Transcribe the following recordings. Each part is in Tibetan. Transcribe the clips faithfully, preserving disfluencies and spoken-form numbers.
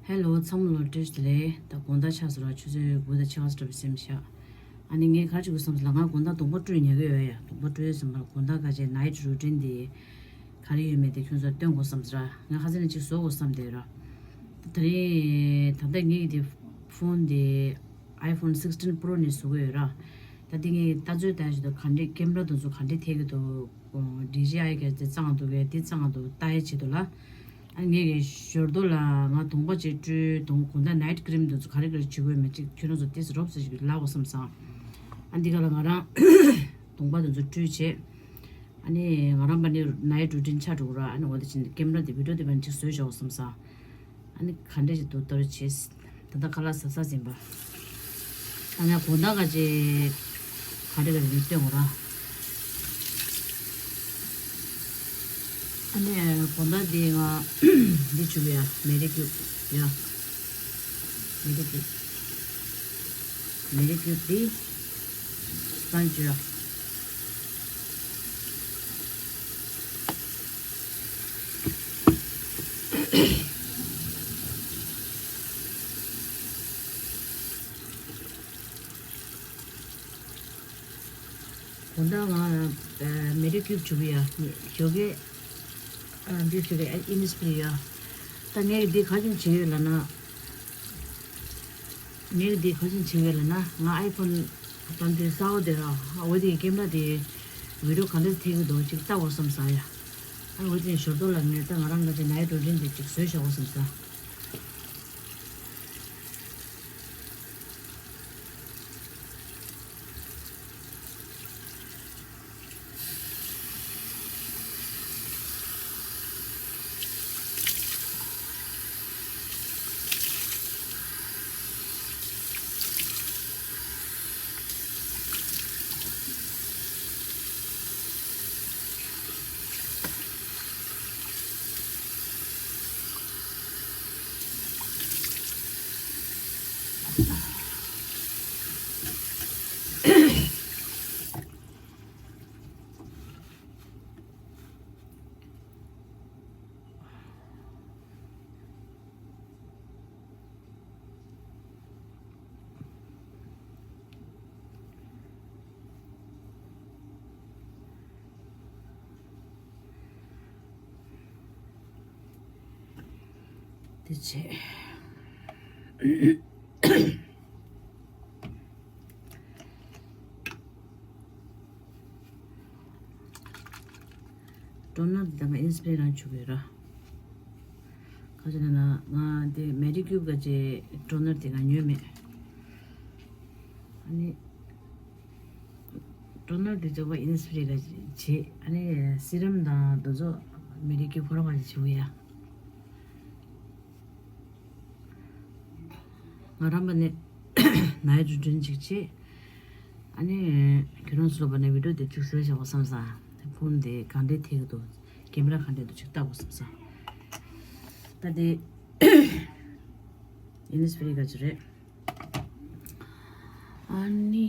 ཧེ་ལོ། ཚང་མ་ལ་བཀྲ་ཤིས་བདེ་ལེགས། ད་དགོང་དག་ཆགས་སོང་ར། ཆུ་ཚོད་དགུ་དང་ཕྱེད་ཀ་ཙམ་འགྲོ་བའི་སེམས་ཤག་ཨ་ནི་ངས་ག་རེ་བྱེད་དགོས་བསམ་སོང་ལབ་ན། ང་དགོང་དག་གདོང་པ་བཀྲུས་ཉལ་གི་ཡོད་ཡ། གདོང་པ་བཀྲུས་བསམ་པ་ལ་དགོང་དག་ག་ཅེ་night routine དེ་ག་རེ་ཡོད་མེད་དེ་ཁྱོད་ཚོར་སྟོན་དགོས་བསམ་སོང་ར། ང་ཁ་སང་ནས་ཅིག་བཟོ་དགོས་བསམ་བསྡད་ར། ད་རེས་ད་ལྟ་ངའི་དེ་ཕོན་དེ་iPhone sixteen Pro ནས་བཟོ་གི་ཡོད་ར། ད་དེ་ངས་ལྟ་ཚོད་ལྟ་ཡ་ཞིག་འདུག་ག་འདྲས་ཀེམ་ར་དེ་ཚོ་ག་འདྲས་ཐེབས་ཀྱི་འདུག་ཨོ། ཌི་ཇེ་ཨའི་གི་དེ་གཙང་འདུག་གས། དེ་གཙང་འདུག་ལྟ་ཡའི་ཆེད་དུ་ལ། ཨ་ངས་ཀྱི་ཞོར་དུ་ལ་ང་གདོང་པ་ཅིག་བཀྲུས། གདོང་དགོང་དག་night cream དེ་ཚོ་ག་རེ་ག་རེ་བྱེད་དགོས་མེད་ཅིག་ཁྱོད་རང་ཚོ་ཏོག་ཙམ་རོབ་ཙམ་ཞིག་ལབ་དགོས་བསམ་སོང་། ཨ་འདི་ག་ལ་ང་རང་གདོང་པ་དེ་ཚོ་བཀྲུས་བྱས། ཨ་ནི་ང་རང་པ་ནི་night routine ཆགས་འགྲོ་གི་ར། ཨ་ནི་འོ་དེ་ཕྱིན་ཀེམ་ར་དེ་བི་ཌིའོ་དེ་པ་ནི་ཅིག་བཟོས་བཞག་དགོས་བསམ་སོང་། ཨ་ནི་ག་འདྲས་ཞིག་འདུག་ལྟ་རོགས་བྱེད། ད་ལྟ་ཁ་ལག་ཟ་ས་ཟིན་པ། ཨ་ནི་དགོང་དག་ག་ཅེ་ག་འདྲས་ག་འདྲས་སྟོན་དགོས་ར། ཨ་ནི་དགོང་དག་འདི་ང་འདི་བྱུག་ཡ། མེ་ཌི་ཀིའུབ་ཡ། མེ་ཌི་ཀིའུབ། མེ་ཌི་ཀིའུབ་འདི་སྤོན་ཇི་ཡ། དགོང་དག་ང་མེ་ཌི་ཀིའུབ་བྱུག་ཡ། ཞོགས་ཀས་འདི་བྱུག་ཡ། ཨིན་ནི་སི་ཕི་རི་ཡ། ད་ངས་འདི་ག་རེ་བྱས་ཡོད་ལབ་ན། ངས་འདི་ག་རེ་བྱས་ཡོད་ལབ་ན། ང་ཨའི་ཕོན་དང་དེ་གསར་པ་དེ་ར། འོ་དེ་ཀེམ་ར་དེ་བི་ཌིའོ་ག་འདྲ་ཐེབས་ཀྱི་འདུག་ཅིག་ལྟ་དགོས་བསམ་སོང་ཡ། ཨ་འོ་དེ་ཞོར་དུ་ལ་ངས་ད་ང་རང་ག་ཅེ་night routine དེ་ཅིག་བཟོས་བཞག་དགོས་བསམ་སོང་། དེ་བྱས། ཊོ་ནར་འདི་ད་ང་ཨིན་ནི་སི་ཕི་རི་རང་བྱུག་ཡོད་ར། ག་ཅི་ལབ་ན་ང་འདི་མེ་ཌི་ཀིའུབ་ག་ཅེ་ཊོ་ནར་དེ་ང་ཉོས་མེད། ཨ་ནི་ཊོ་ནར་དེ་ཚོ་བ་ཨིན་ནི་སི་ཕི་རི་ག་བྱས། ཨ་ནི་སི་རམ་དང་དེ་ཚོ་མེ་ཌི་ཀིའུབ་ཁོ་རང་ག་ཅེ་བྱུག་ཡ། ང་རང་པ་ནི་ནའི་རུ་ཊིན་ཅིག་བྱེད། ཨ་ནི་ཁྱོད་རང་ཚོ་ལ་པ་ནི་བི་ཌིའོ་དེ་ཅིག་བཟོས་བཞག་པ་བསམ་སོང་། དེ་ཕོན་དེ་ག་འདྲས་ཐེབས་ཀྱི་འདུག་ཀེམ་ར་ག་འདྲས་འདུག་ཅིག་ལྟ་དགོས་བསམ་སོང་། ད་དེ་ཨིན་ནི་སི་ཕི་རི་ག་ཅི་རེད། ཨ་ནི།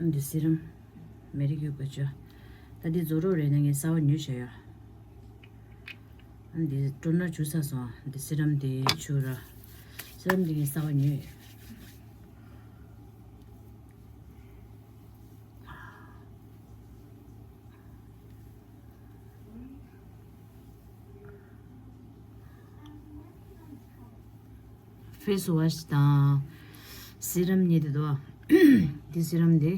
འདི་སི་རམ། མེ་རི་ཀིའུ་ག་ཅོ། ད་འདི་རྫོགས་རོགས་རེད་ན་ངས་གསར་པ་ཉོས་བྱས་ཡོད། ཨ་འདི་ཊོ་ནར་བྱུག་ཚར་སོང་། འདི་སི་རམ་འདི་བྱུག་ར། སི་རམ་འདི་ངས་གསར་པ་ཉོས། ཕེ་སི་ཝ་ཤི་དང་སི་རམ་གཉིས་དེ་འདུག་འདི་སི་རམ་འདི་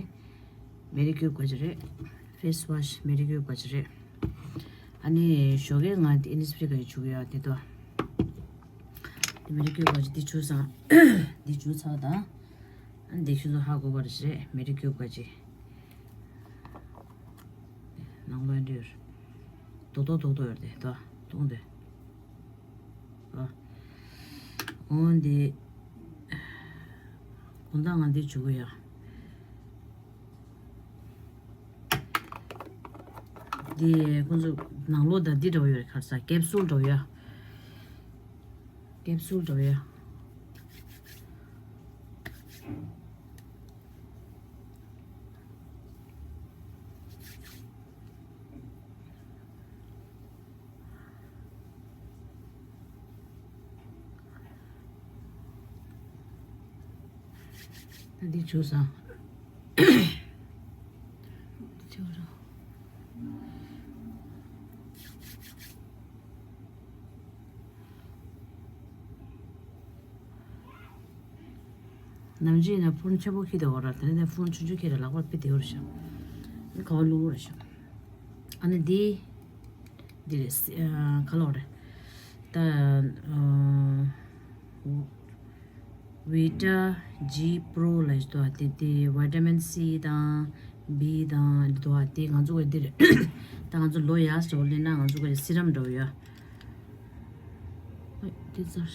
མེ་རི་ཀིའུ་ག་ཅི་རེད། ཕེ་སི་ཝ་ཤི་མེ་རི་ཀིའུ་ག་ཅི་རེད། ཨ་ནི་ཞོགས་ཀས་ང་འདི་ཨིན་ནི་སི་ཕི་རི་ག་ཅི་བྱུག་ཡ་དེ་འདུག་འདི་མེ་རི་ཀིའུ་ག་ཅི་འདི་བྱུག་སོང་། འདི་བྱུག་ཚར་དང་། ཨ་འདི་ཁྱོད་ཚོ་ཧ་གོ་བ་རེད། མེ་རི་ཀིའུ་ག་ཅི། ནང་ལོགས་འདི་ཡོད་རེད། རྡོག་རྡོག་རྡོག་རྡོག་ཡོད་རེད་དོ། མཐོང་དེ། ཨ། འོ་འདི། དགོང་དག་ང་འདི་བྱུག་གི་ཡ། འདི་ཁོང་ཚོ་ནང་ལོགས་ད་འདི་འདྲ་བོ་ཡོད་རེད། ག་རེ་ཟ། ཀེབ་སུལ་འདྲ་བོ་ཡ། ཀེབ་སུལ་འདྲ་བོ་ཡ། ད་འདི་བྱུགས་སོང་། འདི་བྱུགས་རོགས། ནམ་རྒྱུན་ན་ཕུར་ཆེན་པོ་ཁྱེར་དེ་འོ་ར། དེ་ནས་ཕུར་ཆུང་ཆུང་ཁྱེར་ར་ལག་པ་ཕི་དེ་འོ་ར་ཤག་ཁ་བ་བླུག་འོ་ར་ཤག་ཨ་ནི་འདི། འདི་རེད། ཨ། ཁ་ལོག་རེད། ད། ཨ། ཝི་ཊ་ཇི་པྲོ་ལབ་ཞིག་འདུག་ཨ། དེ་དེ་ཝི་ཊ་མིན་སི་དང་བི་དང་འདི་འདུག་ཨ། དེ་ང་ཚོ་གི་འདི་རེད། ད་ང་ཚོ་ལོ་ཡག་འགྲོ་ལེན་ན་ང་ཚོ་གི་སི་རམ་འདྲ་བོ་ཡོད། ཨ། དེ་ཚར།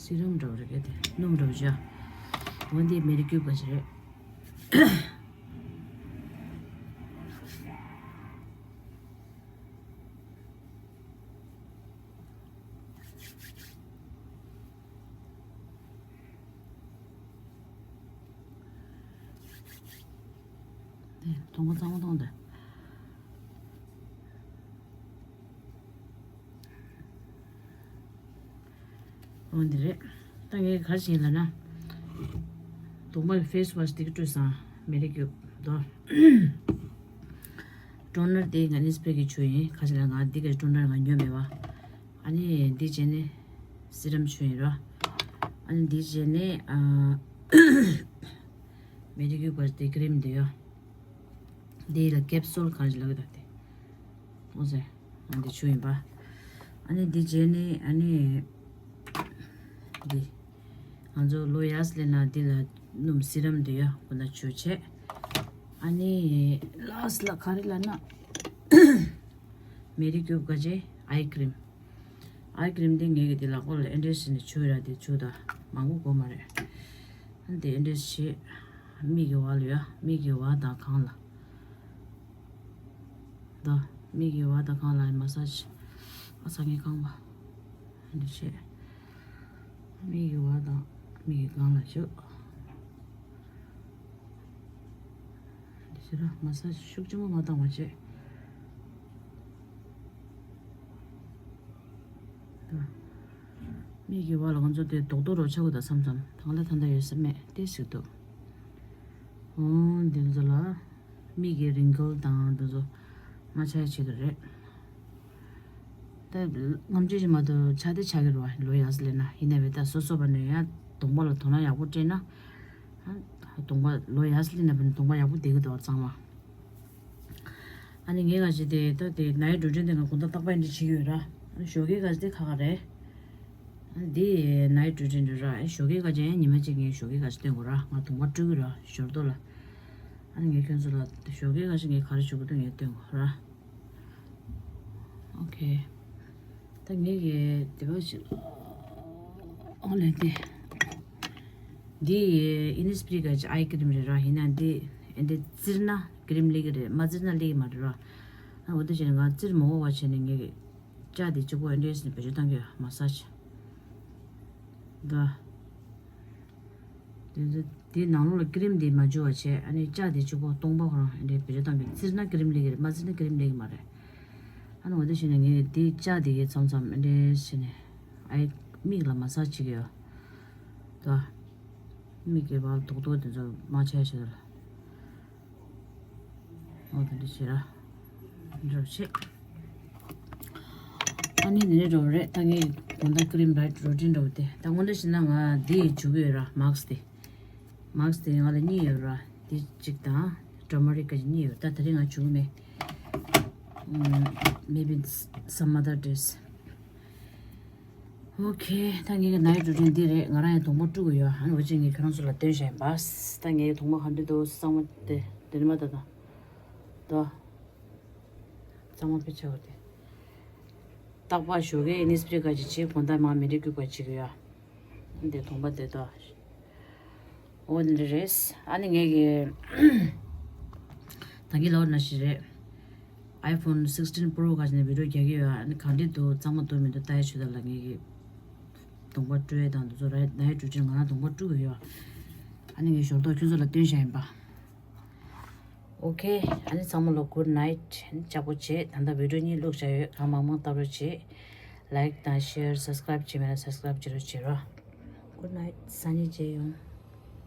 སི་རམ་འདྲ་བོ་རེད་ག་དེ། སྣུམ་འདྲ་བོ་བྱས། འོ་འདི་མེ་རི་ཀུ་པ་ཞིག་རེད། དེ་གདོང་པ་གཙང་མ་གཏོང་དེ། འོ་འདི་རེད། ད་ངས་ག་རེ་བྱས་ལབ་ན། གདོང་པ་ལ་ཕེ་སི་ཝ་ཤི་འདི་ག་སྤྲོད་སོང་། མེ་རི་ཀུ་དོ། ཊོ་ནར་དེ་ང་ནི་སི་པེ་གི་བྱུགས་ཡིན། ག་རེ་ལབ་ང་འདི་ག་ཊོ་ནར་ང་ཉོས་མེད་པ། ཨ་ནི་འདི་བྱས་ནས་སི་རམ་བྱུགས་ཡིན་རོ། ཨ་ནི་འདི་བྱས་ནས་ཨ། མེ་རི་ཀུ་པ་ཤི་དེ་ཀི་རིམ་དེ་ཡོད། འདི་ལ་ཀེབ་སུལ་གང་ཞིག་ལབ་ཀྱི་འདུག་སྟེ། འོ་ཟེར། ཨ་འདི་བྱུགས་ཡིན་པ། ཨ་ནི་འདི་རྗེས་ནི་ཨ་ནི། འདི། ང་ཚོ་ལོ་ཡག་ལེན་ན་འདི་ལ་སྣུམ་སི་རམ་འདི་ཡ་ཁོ་ན་བྱུགས་བྱས། ཨ་ནི། ལ་སི་ལ་ག་རེ་ལབ་ན། མེ་རི་ཀུ་ག་ཅེ་ཨའི་ཀི་རིམ། ཨའི་ཀི་རིམ་འདི་ངེད་ཀྱི་འདི་ལག་པ་ལ་ཨེ་འདྲས་བྱས་ནས་བྱུགས་ཡོད་ར། འདི་བྱུགས་ད་མང་པོ་དགོས་མ་རེད། འདི་ཨེ་འདྲས་བྱས། མིག་གི་བར་ལ་ཡ། མིག་གི་བར་དང་སྒང་ལ། ད་མིག་གི་བར་དང་སྒང་ལ་མ་སཱ་ཇི། ཨ་ཚ་ངས་རྐང་པ་འདི་བྱས། མིག་གི་བར་དང་མིག་གི་སྒང་ལ་བྱུགས། འདི་བྱས་ར་མ་སཱ་ཇི་ཤུགས་ཆེན་པོ་མ་བཏང་བ་བྱས། ད་མིག་གི་བར་ལ་ང་ཚོ་དེ་རྡོག་རྡོག་རོ་ཆགས་ཀྱི་འདུག་བསམ་བསམ། ད་ང་ལ་ད་ལྟ་ཡོད་ས་མེད་དེ་ཞིག་འདུག་འོ་འདི་ཚོ་ལ། མིག་གི་རིང་ཀལ་དང་འདི་ཚོ་མ་ཆགས་ཆེད་དུ་རེད། ད་ངམ་ཅི་ཞིག་མ་གཏོགས་ཆགས་དེ་ཆགས་ཀྱི་རེད་བ། ལོ་ཡག་ལེན་ན། ཡིན་ན་བས་ད་སོ་སོ་བ་ནས་ཡང་གདོང་པ་ལ་དོ་སྣང་ཡག་པོ་སྤྲད་ན། གདོང་པ་ལོ་ཡག་ལེན་ན་བས་ན་གདོང་པ་ཡག་པོ་བསྡད་ཀྱི་འདུག་གཙང་མ། ཨ་ནི་ངས་ག་ཞིག་དེ་ད་དེ་ནའི་ཊི་རུ་ཊིན་དེ་ང་དགོང་དག་རྟག་པར་འདི་བྱེད་ཀྱི་ཡོད་ར། ཨ་ནི་ཞོགས་ཀས་ག་ཞིག་དེ་ཁ་ཁ་རེད། ཨ་ནི་དེ་ནའི་ཊི་རུ་ཊིན་རེད་ར། ཨ་ཞོགས་ཀས་ག་ཅེ་ཡང་ཉི་མ་གཅིག་ངས་ཞོགས་ཀས་ག་ཞིག་སྟོན་དགོས་ར། ང་གདོང་པ་བཀྲུ་གི་ར་ཞོར་དུ་ལ། ཨ་ནི་ངས་ཁྱོད་ཚོ་ལ་ཞོགས་ཀས་ག་ཞིག་ངས་ག་རེ་བྱེད་དགོས་འདུག་ངས་སྟོན་དགོས་ར། ཨོ་ཁེ། ད་ངས་ཀྱི་དེ་བ་ཞིག་ཨོ་ལེན་ཏེ། འདི་ཨིན་ནི་སི་པི་རི་ག་ཅེ་ཨའི་ཀི་རིམ་རེད་ར། ཡིན་ན་འདི་ཨེ་འདི་བཙིར་ན་ཀི་རིམ་སླེབས་ཀྱི་རེད། མ་བཙིར་ན་སླེབས་ཀྱི་མ་རེད་ར། ཨ་འོ་དེ་བྱས་ནས་ང་བཙིར་མ་འོས་པ་བྱས་ནས་ངས་ཀྱི་ལྕགས་དེ་གཅིག་པོ་ཨེ་འདྲས་ནས་བེད་སྤྱོད་བཏང་གི་ཡོད། མ་སཱ་ཇི། འདི། དེ་ཚོ་དེའི་ནང་ལོགས་ལ་ཀི་རིམ་དེ་མ་འཇུ་བ་བྱས། ཨ་ནི་ལྕགས་དེ་གཅིག་པོ་སྟོང་པ་ཁོ་རང་འདྲའི་བེད་སྤྱོད་བཏང་གི། བཙིར་ན་ཀི་རིམ་སླེབས་ཀྱི་རེད། མ་བཙིར་ན་ཀི་རིམ་སླེབས་ཀྱི་མ་རེད། ཨ་ནི་འོ་དེ་བྱས་ནས་ངས་དེ་ལྕགས་དེ་གའི་མཚམས་མཚམས་འདྲའི་བྱས་ནས་ཨའི་མིག་ལ་མ་སཱ་ཇི་བྱེད་ཀྱི་ཡོད། ད་མིག་གི་བར་རྡོག་རྡོག་དེ་ཚོ་མ་ཆགས་ཤིག་ལ། འོ་དེ་འདྲ་བྱེད་ར། འདྲ་བྱེད། ཨ་ནི་འདི་འདྲ་འགྲོ་བ་རེད། ད་ངའི་དགོང་དག་ཀི་རིམ་རའིཊ་རུ་ཊིན་འགྲོ་བ་དེ། ད་དངོས་འབྲེལ་བྱས་ན་ང་འདི་བྱུག་གི་ཡོད་ར། མཱ་སི་དེ། མཱ་སི་དེ་ང་ལ་གཉིས་ཡོད་ར། དེ་གཅིག་དང་ཊར་མ་རིག་ག་གཉིས་ཡོད། ད་དེ་རིང་ང་བྱུག་གི་མེད། Maybe some other days. ཨོ་ཁེ། ད་ངེད་ཀྱི་ནའིཊ་རུ་ཊིན་འདི་རེད། ང་རང་ཡང་གདོང་པ་བཀྲུ་དགོས་ཡོད། ཨ་ནི་འོ་ཅིག་ངས་ཁྱོད་རང་ཚོ་ལ་སྟོན་བཞག་ཡིན་པ། ད་ངའི་གདོང་པ་ག་འདྲ་འདུག་གཙང་མ་དེ་དེ་ནི་མ་ད་ད་ད་གཙང་མ་ཕེ་ཆ་བ་དེ། རྟག་པར་ཞོགས་ཀས་ཨིན་ནི་སི་པི་རི་ག་ཅིག་བྱེད། དགོང་དག་མར་མེ་རི་ཀུ་ག་བྱེད་ཀྱི་ཡོད། ཨ་འདི་གདོང་པ་དེ་ད། འོ་འདི་རེད། ཨ་ནི་ངས་ཀྱི་ད་གིན་ལབ་པ་ནང་བཞིན་རེད། iPhone sixteen Pro ག་ཅིག་ནས་བི་ཌིའོ་རྒྱག་གི་ཡོད། ཨ་ནི་ག་འདྲས་འདུག་གཙང་མ་འདུག་མི་འདུག་ལྟ་ཡ་ཆུ་དག་ལ་ངས་ཀྱི་གདོང་པ་བཀྲུ་ཡས་དང་འདི་ཚོ་རེད། ནའིཊ་རུ་ཊིན་ང་རང་གདོང་པ་བཀྲུ་གི་ཡོད། ཨ་ནི་ངས་ཞོར་ཐོག་ཁྱོད་ཚོ་ལ་སྟོན་བཞག་ཡིན་པ། ཨོ་ཁེ། ཨ་ནི་ཚང་མ་ལ་good night། ཨ་ནི་ལྕགས་པོ་བྱེད། ད་ལྟ་བི་ཌིའོ་གཉིས་བླུགས་བཞག་ཡོད། གང་མང་མང་བལྟ་རོགས་བྱེད། ལའིཀ་དང་ཤེར། སབ་སི་ཀ་རའིབ་བྱེད་མེད་ན་སབ་སི་ཀ་རའིབ་བྱེད་རོགས་བྱེད་རོགས། Good night. སང་ཉིན་མཇལ་ཡོང་།